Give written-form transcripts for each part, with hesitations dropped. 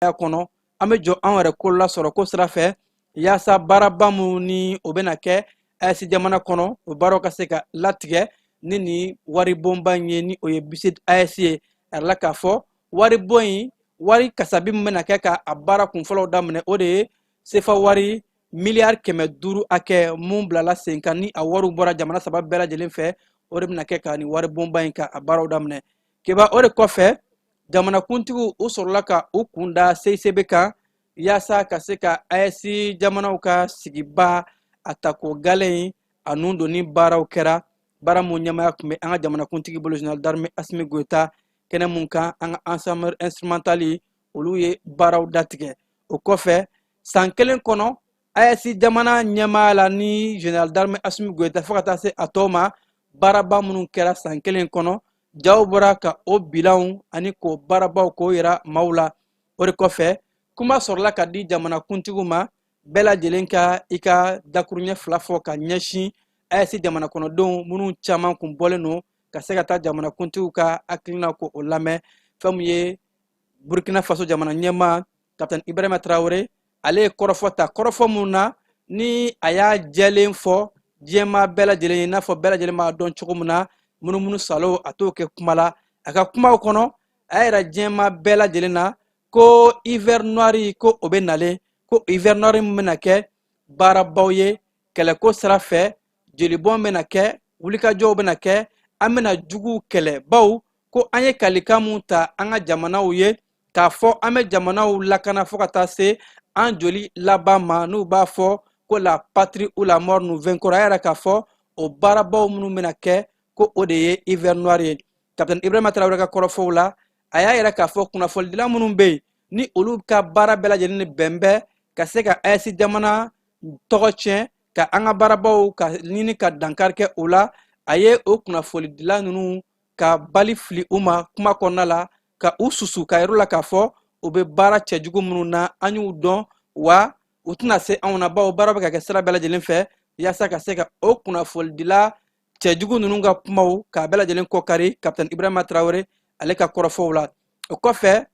Kɔnɔ an bɛ jɔ an yɛrɛ ko lasɔrɔ ko sira fɛ, yaasa baaraba minnu ni o bɛna kɛ AES jamana kɔnɔ, o baaraw ka se ka latigɛ ni nin waribonba in ye, ni o ye BICID AES ye. A yirala k'a fɔ waribon in, wari kasabi min bɛna kɛ ka a baara kunfɔlɔw daminɛ, o de ye sefa wari miliyari 500 hakɛ mun bilala sen kan, ni a wariw bɔra jamana saba bɛɛ lajɛlen fɛ. O de bɛna kɛ ka nin waribonba in ka a baaraw daminɛ. Keba, o de kɔfɛ, jamanakuntigiw u sɔrɔla ka u kun da CICB kan, yaasa ka se ka AES jamanaw ka sigiba a tako galen in a nun donni baaraw kɛra. Baara mun ɲɛmaya tun bɛ an ka jamanakuntigi bolo, général d'armée Asimi Goyita, kɛnɛ mun kan an ka ensemble instrumental olu ye baaraw datigɛ. O kɔfɛ, san kelen kɔnɔ AES jamana ɲɛmaaya la ni général d'armée Asimi Goyita, fo ka taa se a tɔw ma, baaraba minnu kɛra san kelen kɔnɔ, jaw bɔra ka o bilanw ani k'o baarabaw k'o yira maaw la. O de kɔfɛ, kuma sɔrɔla ka di jamanakuntigiw ma, bɛɛ lajɛlen ka i ka dakuruɲɛ fila fɔ ka ɲɛsin AES jamana kɔnɔdenw minnu caman kun bɔlen don ka se ka taa jamanakuntigiw ka hakilina ko o lamɛn. Fɛn min ye Burkina Faso jamana ɲɛmaa, Capitaine Ibrahima Traoré, ale ye kɔrɔfɔ ta, kɔrɔfɔ mun na ni a y'a jɛlen fɔ diɲɛmaa bɛɛ lajɛlen ye, i n'a fɔ bɛɛ lajɛlen b'a dɔn cogo min na, munumunu salo a t'o kɛ kuma la. A ka kumaw kɔnɔ, a y'a yira diɲɛmaa bɛɛ lajɛlen na ko hiver noir, ko o bɛ nalen, ko hiver noir min bɛna kɛ baarabaw ye kɛlɛko sira fɛ, jelibɔn bɛna kɛ, wulikajɔw bɛna kɛ, an bɛna juguw kɛlɛ, baw ko an ye kalikan mun ta an ka jamanaw ye k'a fɔ an bɛ jamanaw lakana fo ka taa se an joli laban ma, n'u b'a fɔ ko "la patrie ou la mort, nous vaincrons". A yɛrɛ k'a fɔ o baarabaw minnu bɛna kɛ, ko o de ye hiver noir ye. Capitaine Ibrahima Traoré ka kɔrɔfɔw la, a y'a yɛrɛ k'a fɔ kunnafonidila minnu bɛ yen, ni olu ka baara bɛɛ lajɛlen ni bɛn bɛ ka se ka AES jamana tɔgɔ tiɲɛ, ka an ka baarabaw ka ɲini ka dankari kɛ o la, a ye o kunnafonidila ninnu ka bali fili u ma kuma kɔnɔna la, ka u susu, ka yir'u la k'a fɔ u bɛ baara cɛjugu minnu na, an y'u dɔn, wa u tɛna se anw na, bawo baara bɛ ka kɛ sira bɛɛ lajɛlen fɛ yaasa ka se ka o kunnafonidila cɛjugu ninnu ka kumaw k'a bɛɛ lajɛlen kɔkari. Capitaine Ibrahima Traoré, ale ka kɔrɔfɔw la, o kɔfɛ,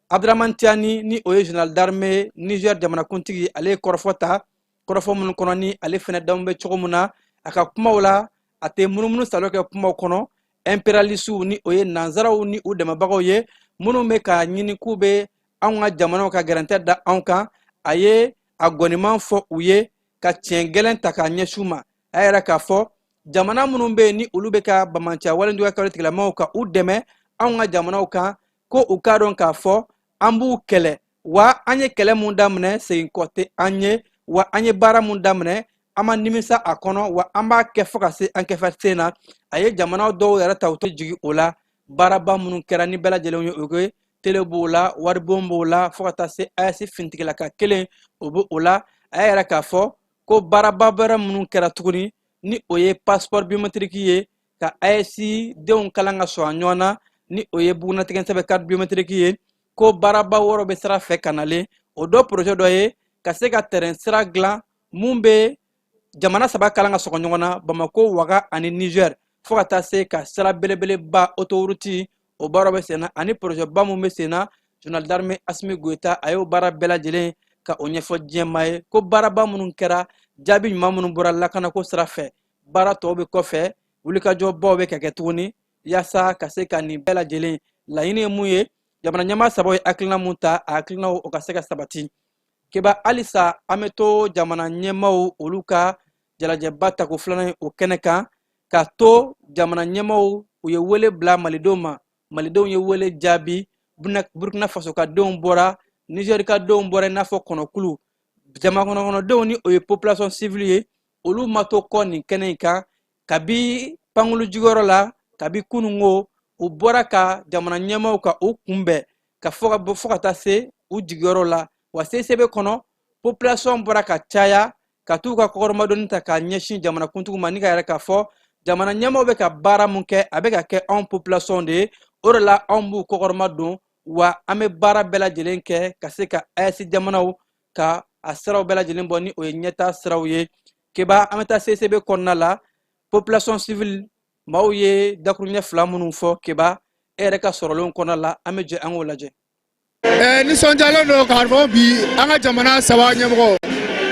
Abdramane Tiani, ni o ye général d'armée Niger jamanakuntigi, ale ye kɔrɔfɔ ta, kɔrɔfɔ minnu kɔnɔ ni ale fɛnɛ damu bɛ cogo min na. A ka kumaw la, a tɛ munumunu salo kɛ kumaw kɔnɔ. Impérialistew, ni o ye nanzaraw ni u dɛmɛbagaw ye, minnu bɛ k'a ɲini k'u bɛ anw ka jamanaw ka gɛrɛntɛ da anw kan, a ye a gɔniman fɔ u ye, ka tiɲɛ gɛlɛn ta k'a ɲɛsin u ma. A yɛrɛ k'a fɔ jamana minnu bɛ yen, ni olu bɛ ka bamanciya walejuguya kɛwale tigilamaw ka u dɛmɛ anw ka jamanaw kan, ko u k'a dɔn k'a fɔ an b'u kɛlɛ, wa an ye kɛlɛ mun daminɛ, segin kɔ tɛ an ye, wa an ye baara mun daminɛ, an ma nimisa a kɔnɔ, wa an b'a kɛ fo ka se an kɛfɛ sen na. A ye jamana dɔw yɛrɛ ta, u tɛ jigin o la. Baaraba minnu kɛra ni bɛɛ lajɛlen ye, o ye tele b'o la, waribon b'o la, fo ka taa se AES finitigilaka kelen o bɛ o la. A y'a yɛrɛ k'a fɔ ko baaraba wɛrɛ minnu kɛra tuguni, ni o ye passeport biométrique ye, ka AES denw kalan ka sɔn a ɲɔgɔn na, ni o ye bugunnatigɛ sɛbɛn carte biométrique ye, ko baaraba wɔɔrɔ bɛ sira fɛ ka nalen. O dɔ projet dɔ ye ka se ka terrain sira dilan mun bɛ jamana saba kalan ka sɔgɔ ɲɔgɔn na, Bamako, Waga ani Niger, fo ka taa se ka sira belebeleba autoroute, o baara bɛ sen na, ani projet ba mun bɛ sen na. Général d'armée Asimi Goyita, a y'o baara bɛɛ lajɛlen ka o ɲɛfɔ diɲɛmaa ye, ko baaraba minnu kɛra, jaabi ɲuman minnu bɔra lakanako sira fɛ, baara tɔw bɛ kɔfɛ, wulikajɔbaw bɛ ka kɛ tuguni yaasa ka se ka nin bɛɛ lajɛlen laɲini ye mun ye, jamana ɲɛmaa sabaw ye hakilina mun ta, a hakilinaw o ka se ka sabati. Keba, halisa an bɛ to jamana ɲɛmaaw olu ka jalajɛba tako filanan ye o kɛnɛ kan, ka to jamana ɲɛmaaw u ye wele bila malidenw ma, malidenw ye wele jaabi. Burkina Faso ka denw bɔra, Niger ka denw bɔra, i n'a fɔ kɔnɔkulu jama kɔnɔdenw, ni o ye population civile ye, olu ma to kɔ nin kɛnɛ in kan. Kabi pankulu juguyɔrɔ la, kabi kununko, u bɔra ka jamana ɲɛmaaw ka u kunbɛn ka fɔ ka bɔ fo ka taa se u jigiyɔrɔ la. Wa CICB kɔnɔ, population bɔra ka caya ka t'u ka kɔkɔrɔmadonni ta k'a ɲɛsin jamanakuntigiw ma, ni ka yɛrɛ k'a fɔ jamana ɲɛmaaw bɛ ka baara mun kɛ, a bɛ ka kɛ anw population de ye. O de la anw b'u kɔkɔrɔma don, wa an bɛ baara bɛɛ lajɛlen kɛ ka se ka AES jamanaw ka a siraw bɛɛ lajɛlen bɔ, ni o ye ɲɛtaa siraw ye. Keba, an bɛ taa CICB kɔnɔna la, population civile maaw ye dakuruɲɛ fila minnu fɔ. Keba, e yɛrɛ ka sɔrɔlenw kɔnɔna la, an bɛ jɛ an k'o lajɛ. Nisɔndiyalen don k'a fɔ bi an ka jamana saba ɲɛmɔgɔ,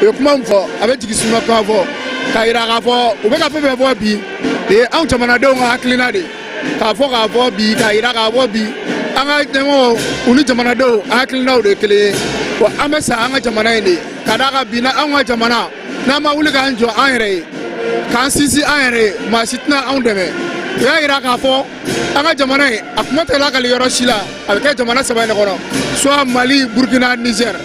u ye kuma min fɔ, a bɛ jigi suma kuma fɔ k'a yira k'a fɔ u bɛ ka fɛn fɛn fɔ bi de ye anw jamanadenw ka hakilina de k'a fɔ bi, k'a yira k'a fɔ bi an ka ɲɛmɔgɔw, u ni jamanadenw hakilinaw de ye kelen ye. Wa an bɛ sa an ka jamana in de ka d'a kan bi na anw ka jamana, n'an ma wuli k'an jɔ an yɛrɛ ye, k'an sinsin an yɛrɛ ye, maa si tɛna anw dɛmɛ. U y'a yira k'a fɔ an ka jamana in, a kuma tɛ lakali yɔrɔ si la, a bɛ kɛ jamana saba in de kɔnɔ, soit Mali, Burkina, Niger.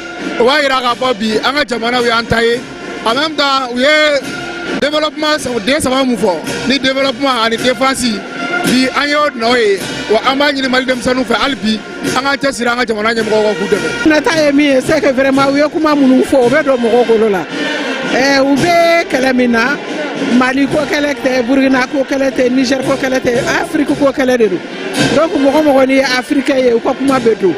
O b'a yira k'a fɔ bi an ka jamanaw y'an ta ye. En même temps, u ye développement den saba mun fɔ ni développement ani défense, bi an y'o nɔ ye. Wa an b'a ɲini Mali denmisɛnninw fɛ hali bi, an k'an cɛsiri an ka jamana ɲɛmɔgɔw kan k'u dɛmɛ. Nata ye min ye, c'est que vraiment u ye kuma minnu fɔ, o bɛ don mɔgɔw kolo la. U bɛ kɛlɛ min na, Mali ko kɛlɛ tɛ, Burukina ko kɛlɛ tɛ, Niger ko kɛlɛ tɛ, Afrique ko kɛlɛ de don. Donc mɔgɔ mɔgɔ n'i ye africain ye, u ka kuma bɛ don.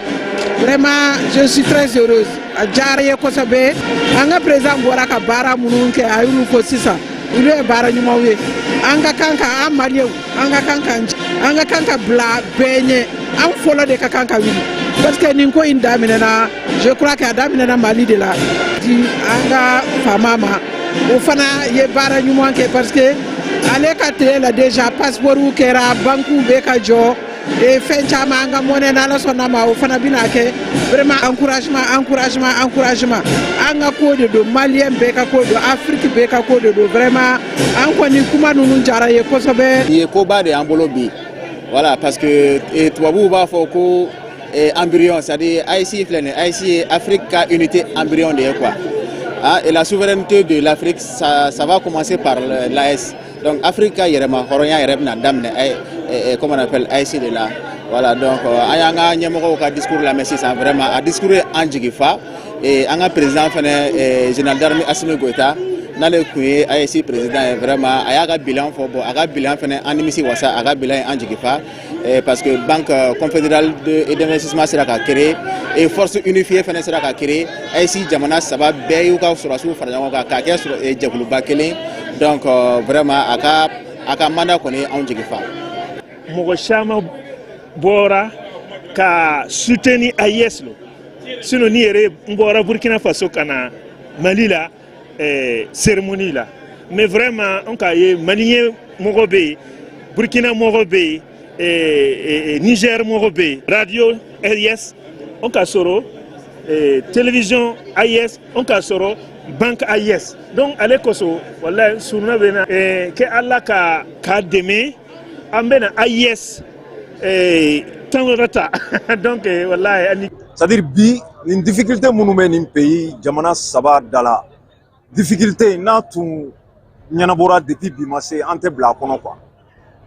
Vraiment, je suis très heureuse, a diyara n ye kosɛbɛ. An ka président bɔra ka baara minnu kɛ, a y'olu fɔ sisan, olu ye baara ɲumanw ye. An ka kan ka an maliyɛnw, an ka kan ka bila bɛɛ ɲɛ. An fɔlɔ de ka kan ka wuli, parce que nin ko in daminɛna, je crois que a daminɛna Mali de la. Di an ka faama ma, o fana ye baara ɲuman kɛ, parce que ale ka tile la déjà passeport kɛra, banques bɛ ka jɔ e fɛn caman, an ka monnaie, n'Ala sɔnna ma, o fana bɛna kɛ. Vraiment, encouragement, encouragement, encouragement. An ka ko de don, maliyɛn bɛɛ ka ko don, Afrique bɛɛ ka ko de don. Vraiment, an kɔni kuma ninnu diyara ye kosɛbɛ. Nin ye koba de y'an bolo bi, voilà, parce que tubabuw b'a fɔ ko embryon, c'est à dire AES filɛ nin ye, AES ye Afrique ka unité embryon de ye quoi. Ah, et la souveraineté de l'Afrique, ça va commencer par l'AES. Donc Afrique ka yɛrɛma hɔrɔnya yɛrɛ bɛna daminɛ comment on appelle, AES de la. Voilà, donc an y'an ka ɲɛmɔgɔw ka discours lamɛn sisan. Vraiment, a discours ye an jigi fa. Et an ka président fɛnɛ, général d'armée Assimi Goïta, n'ale tun ye AES président ye, vraiment a y'a ka bilan fɔ. Bon, a ka bilan fɛnɛ an nimisi wasa, a ka bilan ye an jigi fa, parce que Banque confédérale d'investissement sera ka créer et force unifiée fɛnɛ sera ka créer. AES jamana saba bɛɛ y'u ka sɔrɔdasiw fara ɲɔgɔn kan k'a kɛ jɛkuluba kelen. Donc vraiment, a ka mandat kɔni ye anw jigi fa. Mɔgɔ caman bɔra ka soutenir AES lo, sinon ni yɛrɛ n bɔra Burkina Faso ka na Mali la cérémonie la. Mais vraiment, an k'a ye maliyɛn mɔgɔ bɛ yen, Burkina mɔgɔ bɛ yen, Niger mɔgɔ bɛ yen, radio AES an ka sɔrɔ, télévision AES an ka sɔrɔ, banque AES. Donc ale kosɔn, walayi, suruna bɛ na kɛ Ala ka k'a dɛmɛ, an bɛna AES tan wɛrɛ ta. Donc walayi ani. C'est à dire bi, nin difficulté minnu bɛ nin pays jamana saba da la, difficulté n'a tun ɲɛnabɔra depuis bi ma se, an tɛ bila a kɔnɔ quoi.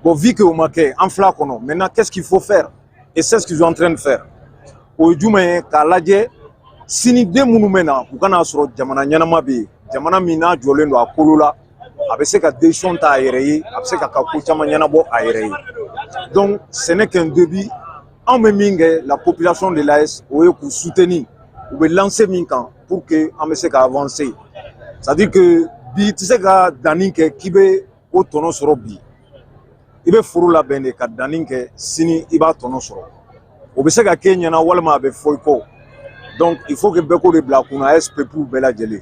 Bon, vu que o ma kɛ, an filɛ a kɔnɔ. Maintenant, qu'est-ce qu'il faut faire? Et c'est ce qu'ils sont en train de faire. O ye jumɛn ye? K'a lajɛ sini den minnu bɛ na, u kan'a sɔrɔ jamana ɲɛnama bɛ yen, jamana min n'a jɔlen don a kolo la, a bɛ se ka décision ta a yɛrɛ ye, a bɛ se ka ka ko caman ɲɛnabɔ a yɛrɛ ye. Donc ce n'est qu'un début. Anw bɛ min kɛ, la population de l'AES, o ye k'u soutenir u bɛ lancer min kan pour que an bɛ se ka avancer. C'est à dire que bi, i tɛ se ka danni kɛ k'i bɛ o tɔnɔ sɔrɔ bi. I bɛ foro labɛn de ka danni kɛ, sini i b'a tɔnɔ sɔrɔ. O bɛ se ka k'e ɲɛna walima a bɛ fɔ i kɔ. Donc il faut que bɛɛ k'o de bila a kunna, AES peuple bɛɛ lajɛlen,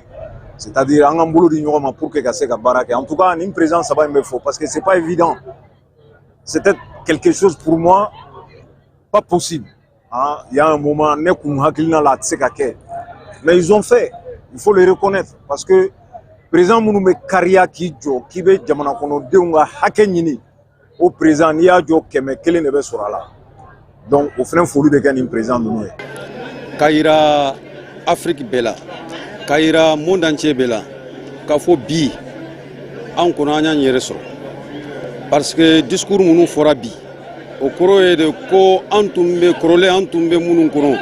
c'est à dire an k'an bolo di ɲɔgɔn ma pour que ka se ka baara kɛ. En tout cas, nin président saba in bɛ fɔ, parce que c'est pas évident. C'était quelque chose pour moi pas possible, hein. Il y a un moment, ne kun hakilina la, a tɛ se ka kɛ, mais ils ont fait, il faut le reconnaître, parce que président minnu bɛ kariya k'i jɔ k'i bɛ jamana kɔnɔdenw ka hakɛ ɲini, o président, n'i y'a jɔ 100, kelen de bɛ sɔrɔ a la. Donc o fana foli bɛ kɛ nin président ninnu ye. K'a yira Afiriki bɛɛ la, k'a yira monde entier bɛɛ la k'a fɔ bi an kɔnɔ an y'an yɛrɛ sɔrɔ, parce que discours minnu fɔra bi, o kɔrɔ ye de ko an tun bɛ kɔrɔlen, an tun bɛ minnu kɔnɔ,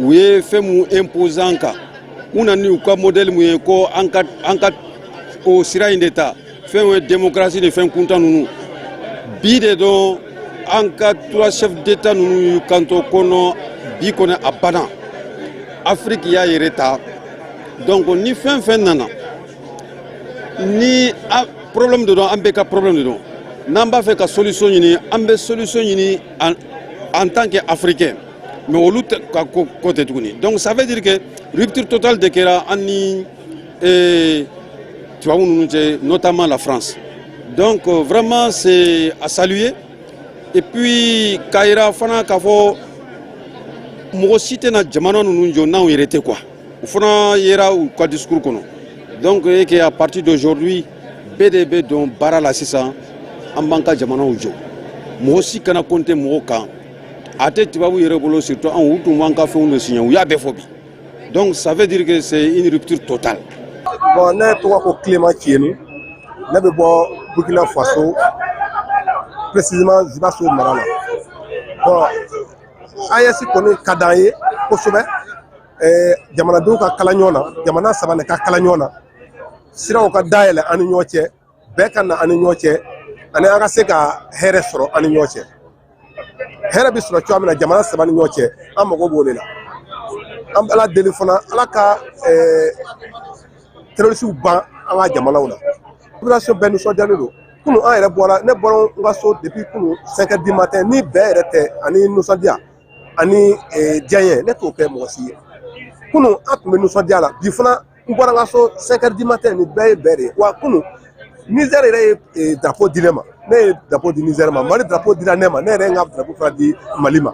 u ye fɛn mun imposer an kan, u nana ni u ka modèle mun ye ko an ka o sira in de ta, fɛn ye démocratie ni fɛn kuntan ninnu. Bi de dɔn an ka trois chefs d'État ninnu y'u kanto kɔnɔ bi kɔni, a banna, Afiriki y'a yɛrɛ ta. Donc ni fɛn fɛn nana ni a problème de don, an bɛɛ ka problème de don. N'an b'a fɛ ka solution ɲini, an bɛ solution ɲini en tant que africain. Mais olu ka ko ko tɛ tuguni. Donc ça veut dire que rupture totale de kɛra an ni tubabu ninnu cɛ, notamment la France. Donc vraiment, c'est à saluer. Et puis k'a yira fana k'a fɔ mɔgɔ si tɛna jamana ninnu jɔ n'anw yɛrɛ tɛ quoi. O fana yera u ka discours kɔnɔ. Donc et que à partir d'aujourd'hui, bɛɛ de bɛ don baara la sisan, an b'an ka jamanaw jɔ. Mɔgɔ si kana compter mɔgɔ kan, a tɛ tubabu yɛrɛ bolo, surtout anw. U tun b'an ka fɛnw de signer, u y'a bɛɛ fɔ bi. Donc ça veut dire que c'est une rupture totale. Bon, ne tɔgɔ ko Clément Tieni. Ne bɛ bɔ Burkina Faso, précisément Zibaso mara la. Bon, AES kɔni ka d'an ye kosɛbɛ. Jamanadenw ka kala ɲɔgɔn na, jamana saba de ka kala ɲɔgɔn na, siraw ka dayɛlɛ an ni ɲɔgɔn cɛ, bɛɛ ka na an ni ɲɔgɔn cɛ, ani an ka se ka hɛrɛ sɔrɔ an ni ɲɔgɔn cɛ. Hɛrɛ bɛ sɔrɔ cogoya min na jamana saba ni ɲɔgɔn cɛ, an mago b'o de la. An bɛ Ala deli fana, Ala ka terroristew ban an ka jamanaw na. Population bɛɛ nisɔndiyalen don. Kunun an yɛrɛ bɔra, ne bɔra n ka so depuis kunun 5 heures du matin. Ni bɛɛ yɛrɛ tɛ ani nisɔndiya ani diyaɲɛ, ne t'o kɛ mɔgɔ si ye. Kunun an tun bɛ nisɔndiya la, bi fana n bɔra n ka so 5 heures du matin. Nin bɛɛ ye bɛɛ de ye wa. Kunun Niger yɛrɛ ye drapeau di ne ma, ne ye drapeau di Niger ma. Mali drapeau dira ne ma, ne yɛrɛ ye n ka drapeau fana di Mali ma.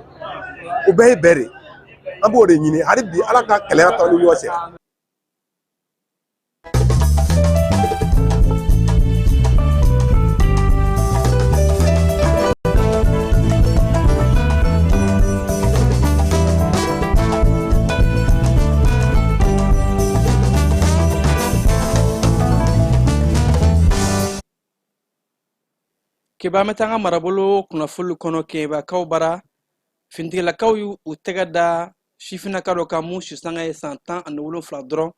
O bɛɛ ye bɛɛ de ye. An b'o de ɲini hali bi, Ala ka kɛlɛya to an ni ɲɔgɔn cɛ. Keba, an bɛ taa an ka marabolo kunnafoli kɔnɔ. Kɛɲɛbakaw bara, finitigilakaw y'u tɛgɛ da sifinnaka dɔ kan mun sisanga ye san 17 dɔrɔn,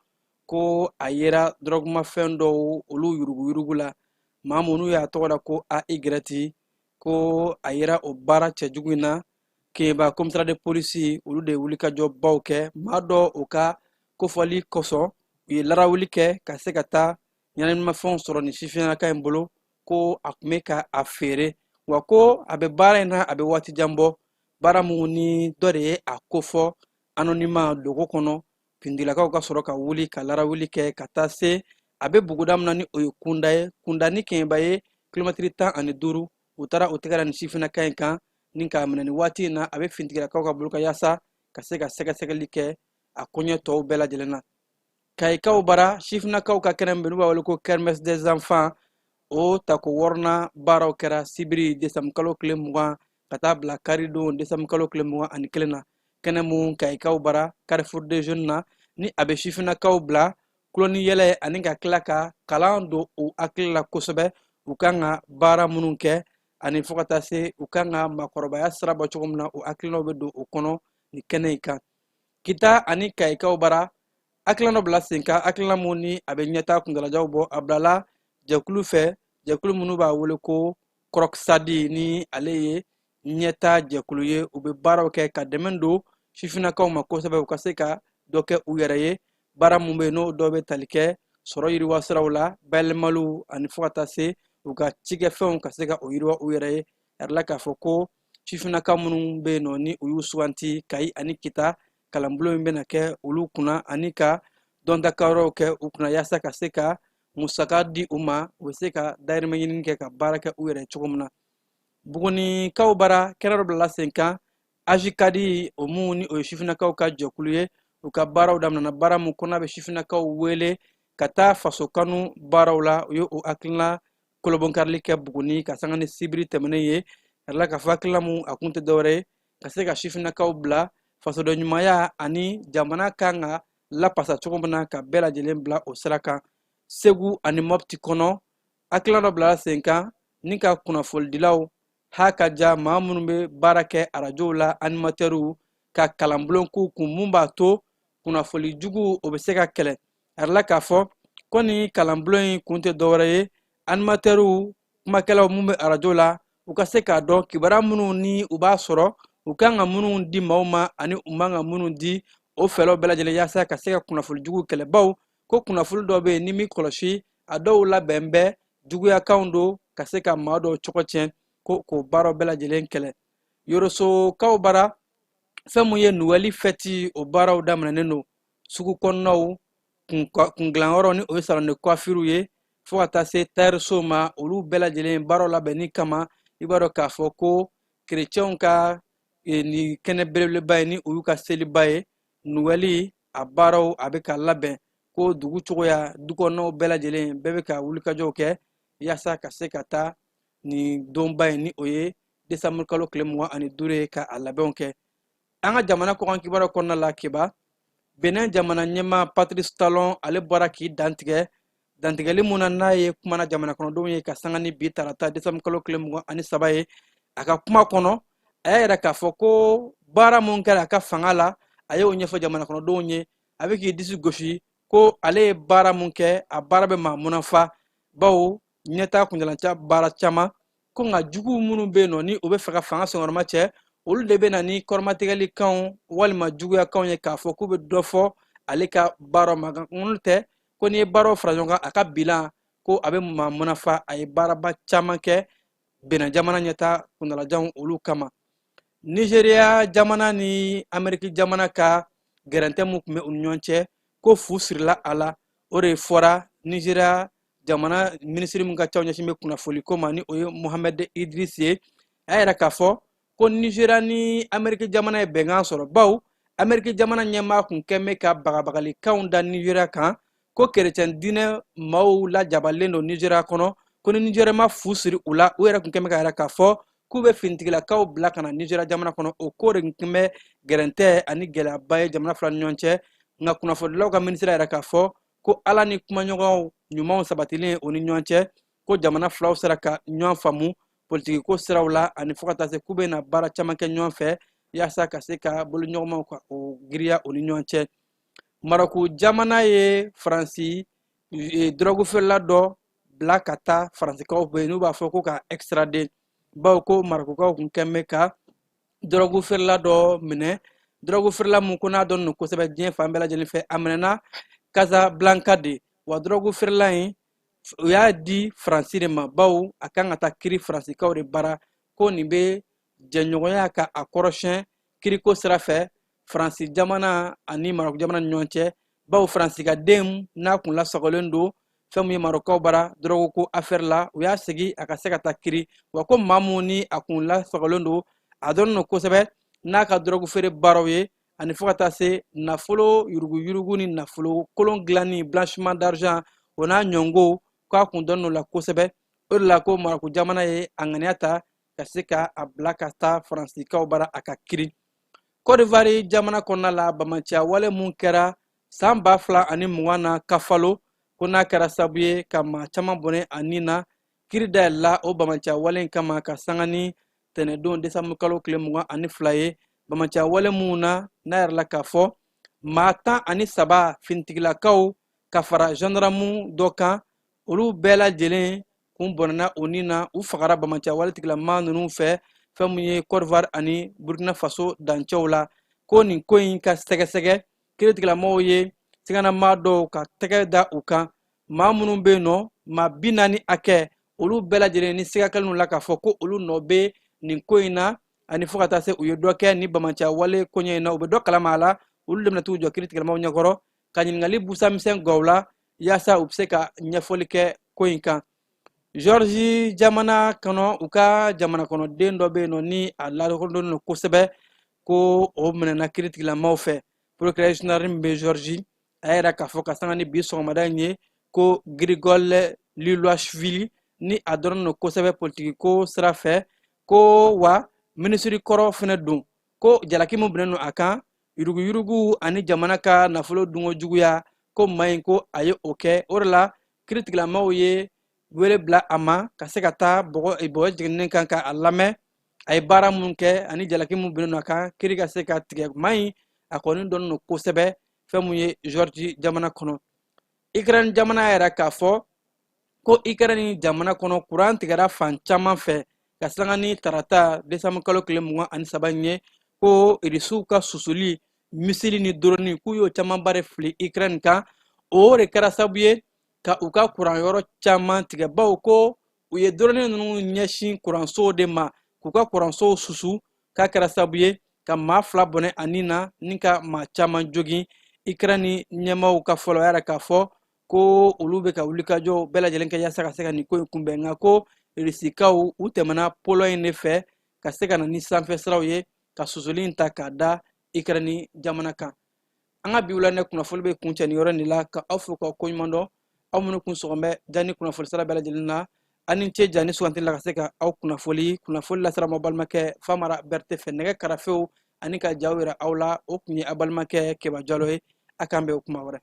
ko a yera dɔrɔgumafɛn dɔw olu yuruguyurugu la. Maa minnu y'a tɔgɔ da ko AY, ko a yera o baara cɛjugu in na. Kɛɲɛba commissariat de polisi, olu de ye wulikajɔbaw kɛ. Maa dɔ o ka kofɔli kosɔn, u ye larawuli kɛ ka se ka taa ɲɛnaminimafɛnw sɔrɔ nin sifinnaka in bolo, ko a tun bɛ ka a feere, wa ko a bɛ baara in na a bɛ waati jan bɔ. Baara mun ni dɔ de ye a kofɔ anonymat dogo kɔnɔ, finitigilakaw ka sɔrɔ ka wuli ka larawuli kɛ ka taa se a bɛ buguda min na, ni o ye Kunda ye. Kunda ni Kɛɲɛba ye kilomɛtiri 15. U taara o tɛgɛ la nin sifinnaka in kan ni k'a minɛ. Nin waati in na, a bɛ finitigilakaw ka bolo kan yaasa ka se ka sɛgɛsɛgɛli kɛ a koɲɛ tɔw bɛɛ lajɛlen na. Kayikaw bara, sifinnakaw ka kɛnɛ min bɛ n'u b'a wele ko kermesse des enfants, o tako wɔɔrɔnan baaraw kɛra sibiri desanburu kalo tile 20 ka taa bila karidon desanburu kalo tile 21 na. Kɛnɛ mun Kayikaw bara Carrefour des Jeunes na, ni a bɛ sifinnakaw bila tulon ni yɛlɛ ani ka tila ka kalan don u hakili la kosɛbɛ, u kan ka baara minnu kɛ ani fo ka taa se u kan ka maakɔrɔbaya sira bɔ cogo min na, o hakilinaw bɛ don o kɔnɔ nin kɛnɛ in kan. Kita ani Kayikaw bara, hakilina dɔ bila sen kan, hakilina mun ni a bɛ ɲɛtaa kuntalajanw bɔ. A bilala jɛkulu fɛ, jɛkulu minnu b'a wele ko Kɔrɔsadi, ni ale ye ɲɛtaa jɛkulu ye. U bɛ baaraw kɛ ka dɛmɛ don sifinnakaw ma kosɛbɛ, u ka se ka dɔ kɛ u yɛrɛ ye. Baara mun bɛ yen, n'o dɔ bɛ tali kɛ sɔrɔ yiriwa siraw la, bayɛlɛmaliw ani fo ka taa se u ka cikɛfɛnw ka se ka o yiriwa u yɛrɛ ye. A yirala k'a fɔ ko sifinnaka minnu bɛ yen nɔ, ni u y'u suganti Kayi ani Kita, kalanbulon in bɛna kɛ olu kunna ani ka dɔntakayɔrɔw kɛ u kunna, yaasa ka se ka musaka di u ma, u bɛ se ka dahirimɛ ɲini kɛ ka baara kɛ u yɛrɛ cogo min na. Bugunikaw bara, kɛnɛ dɔ bilala sen kan Azikadi, o mun ni o ye sifinnakaw ka jɛkulu ye. U ka baaraw daminɛna, baara mun kɔnɔ a bɛ sifinnakaw wele ka taa faso kanu baaraw la. U ye o hakilina kolobonkarili kɛ Buguni ka sanga ni sibiri tɛmɛnen ye. Ka tila k'a fɔ hakilina mun a kun tɛ dɔwɛrɛ ye ka se ka sifinnakaw bila fasoden ɲumanya ani jamana kan ka lapasa cogo min na, ka bɛɛ lajɛlen bila o sira kan. Segu ani Mɔpti kɔnɔ, hakilina dɔ bilala sen kan ni ka kunnafonidilaw ha ka ja, maa minnu bɛ baara kɛ arajow la, animatɛriw, ka kalanbulon k'u kun mun b'a to kunnafoni jugu o bɛ se ka kɛlɛ. A yirala k'a fɔ ko ni kalanbulon in kun tɛ dɔwɛrɛ ye, animatɛriw, kumakɛlaw mun bɛ arajo la, u ka se k'a dɔn kibaruya minnu ni u b'a sɔrɔ, u kan ka minnu di maaw ma ani u man ka minnu di, o fɛɛrɛw bɛɛ lajɛlen yaasa ka se ka kunnafoni jugu kɛlɛ. Baw ko kunnafoni dɔw bɛ yen, ni min kɔlɔsi, a dɔw labɛn bɛ juguyakanw don ka se ka maa dɔw cogo tiɲɛ, ko k'o baaraw bɛɛ lajɛlen kɛlɛ. Yorosokaw bara, Fɛn mun ye Noël fɛti, o baaraw daminɛnen don sugu kɔnɔnaw, kundilanyɔrɔ ni o ye salon de coiffure ye, fo ka taa se tailleur ma, olu bɛɛ lajɛlen baaraw labɛnni kama. I b'a dɔn k'a fɔ ko kerecɛnw ka nin kɛnɛ belebeleba ye, ni o y'u ka seliba ye, Noël, a baaraw a bɛ ka labɛn ko dugu cogoya, du kɔnɔnaw bɛɛ lajɛlen bɛɛ bɛ ka wulikajɔw kɛ yaasa ka se ka taa nin donba in, ni o ye desanburu kalo tile 25 ye, ka a labɛnw kɛ. An ka jamana kɔkan kibaruyaw kɔnɔna la, Keba, Benin jamana ɲɛmaa Patrice Talon, ale bɔra k'i dantigɛ dantigɛli mun na n'a ye kumana jamana kɔnɔdenw ye ka sanga ni bi tarata desanburu kalo tile 23 ye. A ka kuma kɔnɔ, a y'a yira k'a fɔ ko baara mun kɛra a ka fanga la, a y'o ɲɛfɔ jamana kɔnɔdenw ye. A bɛ k'i disi gosi ko ale ye baara mun kɛ, a baara bɛ maa munafa, bawo ɲɛtaa kuntaalajan baara caman ko. Nka jugu minnu bɛ yen nɔ, ni u bɛ fɛ ka fanga senkɔrɔma cɛ, olu de bɛ na ni kɔrɔmatigɛlikanw walima juguyakanw ye k'a fɔ k'u bɛ dɔ fɔ ale ka baaraw ma. N'o tɛ, ko n'i ye baaraw fara ɲɔgɔn kan, a ka bilan ko a bɛ maa munafa. A ye baaraba caman kɛ Benin jamana ɲɛtaa kuntalajanw olu kama. Nizeriya jamana ni Ameriki jamana ka gɛrɛntɛ mun tun bɛ u ni ɲɔgɔn cɛ, ko fu sirila a la. O de fɔra Nizeriya jamana minisiri min ka caw ɲɛsin bɛ kunnafoli ko ma, ni o ye Mohamɛd Idris ye. A y'a yira k'a fɔ ko Nizeriya ni Ameriki jamana ye bɛnkan sɔrɔ, bawo Ameriki jamana ɲɛmaa kun kɛn bɛ ka bagabagalikanw da Nizeriya kan ko kerecɛn diinɛ maaw lajabalen don Nizeriya kɔnɔ, ko ni Nizeriya ma fu siri u la, u yɛrɛ kun kɛn bɛ k'a yira k'a fɔ k'u bɛ finitigilakaw bila ka na Nizeriya jamana kɔnɔ. O ko de tun bɛ gɛrɛntɛ ani gɛlɛyaba ye jamana fila ni ɲɔgɔn cɛ. Nka kunnafonidilaw ka minisiri yɛrɛ k'a fɔ ko Ala ni kumaɲɔgɔnw ɲumanw sabatilen o ni ɲɔgɔn cɛ, ko jamana filaw sera ka ɲɔgɔn faamu politikiko siraw la, ani fo ka taa se k'u bɛna baara caman kɛ ɲɔgɔn fɛ yaasa ka se ka boloɲɔgɔnmaw ka o giriya o ni ɲɔgɔn cɛ. Marɔku jamana ye Faransi dɔrɔgufeerela dɔ bila ka taa Faransikaw fɛ yen, n'u b'a fɔ ko ka extrader, bawo ko Marɔkukaw kun kɛn bɛ ka dɔrɔgufeerela dɔ minɛ, dɔrɔgufeerela mun ko n'a dɔnnen don kosɛbɛ diɲɛ fan bɛɛ lajɛlen fɛ. A minɛna Casablanca de wa. Dɔrɔgufeerela in, u y'a di Faransi de ma, bawo a kan ka taa kiri Faransikaw de bara. Ko nin bɛ jɛɲɔgɔnya ka a kɔrɔsiyɛn kiriko sira fɛ Faransi jamana ani Marɔku jamana ni ɲɔgɔn cɛ, bawo Faransi ka den n'a kun lasagolen don fɛn mun ye Marɔkukaw bara dɔrɔgu ko affaire la, u y'a segi a ka se ka taa kiri wa. Ko maa mun ni a kun lasagolen don, a dɔnnen don kosɛbɛ n'a ka dɔrɔgu feere baaraw ye, ani fo ka taa se nafolo yuruguyurugu ni nafolo kolon dilanni, blanchiment d'argent, o n'a ɲɔngo, k'a kun dɔnnen don la kosɛbɛ. O de la ko Marɔku jamana ye a ŋaniya ta ka se ka a bila ka taa Faransikaw bara a ka kiri. Côte d'Ivoire jamana kɔnɔna la, bamaciya wale mun kɛra san 2020 na Kafalo, ko n'a kɛra sababu ye ka maa caman bɔnɛ a ni na, kiri dayɛlɛla o bamaciya wale in kama ka sanga ni tɛnɛdon desanburu kalo tile 22 ye. Bamaciya wale mun na n'a yɛrɛ la k'a fɔ maa 13 finitigilakaw ka fara gendarme dɔ kan, olu bɛɛ lajɛlen kun bɔnɛna u ni na, u fagara bamaciya wale tigilamaa ninnu fɛ fɛn mun ye Côte d'Ivoire ani Burkina Faso dancɛw la. Ko nin ko in ka sɛgɛsɛgɛ, kiiritigɛlamɔgɔw ye siganamaa dɔw ka tɛgɛ da u kan. Maa minnu bɛ yen nɔ, maa 40 hakɛ, olu bɛɛ lajɛlen ni siga kɛlen la k'a fɔ ko olu nɔ bɛ nin ko in na, ani fo ka taa se u ye dɔ kɛ ni bamaciya wale koɲɛ in na, u bɛ dɔ kalama a la. Olu de bɛna t'u jɔ kiiritigɛlamɔgɔw ɲɛkɔrɔ ka ɲininkali busamisɛn gwaw la yaasa u bɛ se ka ɲɛfɔli kɛ ko in kan. Georgie jamana kɔnɔ, u ka jamana kɔnɔden dɔ bɛ yen nɔ ni a lakodɔnnen don kosɛbɛ, ko o minɛna kiiritigɛlamaaw fɛ. Procureur général min bɛ Georgie, a y'a yira k'a fɔ ka sanga ni bi sɔgɔmada in ye ko Grigol Liluashvili, ni a dɔnnen don kosɛbɛ politiki ko sira fɛ, ko wa minisiri kɔrɔ fana don, ko jalaki min binnen don a kan, yuruguyurugu ani jamana ka nafolo dunko juguya, ko maa in ko a ye o kɛ. O de la kiiritigɛlamaaw ye wele bila a ma ka se ka taa bɔgɔ jiginnen kan ka a lamɛn, a ye baara mun kɛ ani jalaki mun binnen don a kan, kiiri ka se ka tigɛ. Maa in a kɔni dɔnnen don kosɛbɛ fɛn mun ye Georgie jamana kɔnɔ. Ukraine jamana yɛrɛ k'a fɔ ko Ukraine jamana kɔnɔ, kuran tigɛra fan caman fɛ ka sanga ni tarata desanburu kalo tile 23 in ye, ko Irisiw ka susuli misili ni drone, k'u y'o camanba de fili Ukraine kan. O de kɛra sababu ye ka u ka kuran yɔrɔ caman tigɛ, bawo ko u ye drone ninnu ɲɛsin kuransow de ma k'u ka kuransow susu, k'a kɛra sababu ye ka maa 2 bɔnɛ a ni na ni ka maa caman jogin. Ukraine ɲɛmaaw ka fɔlɔ y'a yira k'a fɔ ko olu bɛ ka wulikajɔw bɛɛ lajɛlen kɛ yaasa ka se ka nin ko in kunbɛn, nka ko Rusikaw u tɛmɛna Pologne de fɛ ka se ka na ni sanfɛ siraw ye ka susuli in ta k'a da Ukraine jamana kan. An ka bi wula ne kunnafoli bɛ kuncɛ nin yɔrɔ nin la, ka aw fo k'aw koɲuman dɔn, aw minnu kun sɔgɔn bɛ jani kunnafoli sira bɛɛ lajɛlen na. Aw ni ce jani sugantili la ka se ka aw kunnafoli kunnafoli lasira ma balimakɛ Famara Berete fɛ nɛgɛ karafew ani ka jaw yira aw la. O tun ye a balimakɛ Keba Jalo ye. A k'an bɛn o kuma wɛrɛ.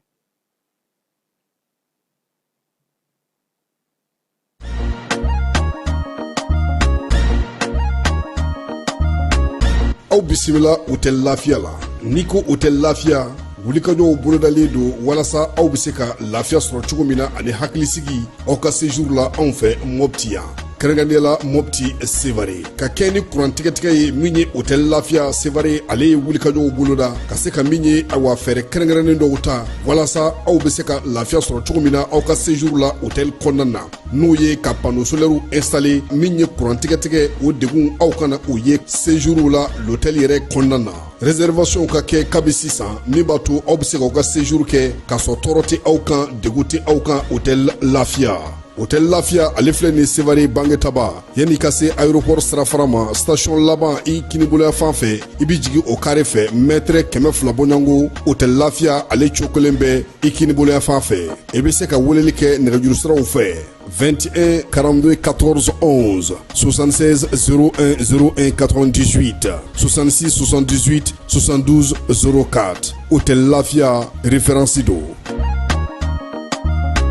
Aw bisimila Hôtel Lafiya la. N'i ko Hôtel Lafiya, wulikajɔw bolodalen don walasa aw bɛ se ka lafiya sɔrɔ cogo min na ani hakilisigi aw ka séjour la anw fɛ Mopti yan, kɛrɛnkɛrɛnnenya la Mopti Sevare, ka kɛ ni kuran tigɛtigɛ ye. Min ye Hôtel Lafiya Sevare, ale ye wulikajɔw boloda ka se ka min ye, awa, fɛɛrɛ kɛrɛnkɛrɛnnen dɔw ta walasa aw bɛ se ka lafiya sɔrɔ cogo min na aw ka séjour la hôtel kɔnɔna na, n'o ye ka panneau solaire installé. Min ye kuran tigɛtigɛ, o degun aw kana o ye séjour la l'hôtel yɛrɛ kɔnɔna na. Réservation ka kɛ kabi sisan, min b'a to aw bɛ se k'aw ka séjour kɛ k'a sɔrɔ tɔɔrɔ tɛ aw kan, degun tɛ aw kan. Hôtel Lafiya, Hôtel Lafiya, ale filɛ nin Sevare Bangetaba, yanni ka se aéroport sirafara ma, station laban i kiniboloya fan fɛ, i bɛ jigin o carré fɛ, mètre 200 bɔɲɔgɔnko, Hôtel Lafiya ale cokolen bɛ i kiniboloya fan fɛ. I bɛ se ka weleli kɛ nɛgɛjuru siraw fɛ: 21 42 14 11, 76 01 01 98, 66 78 72 04. Hôtel Lafia, référence do.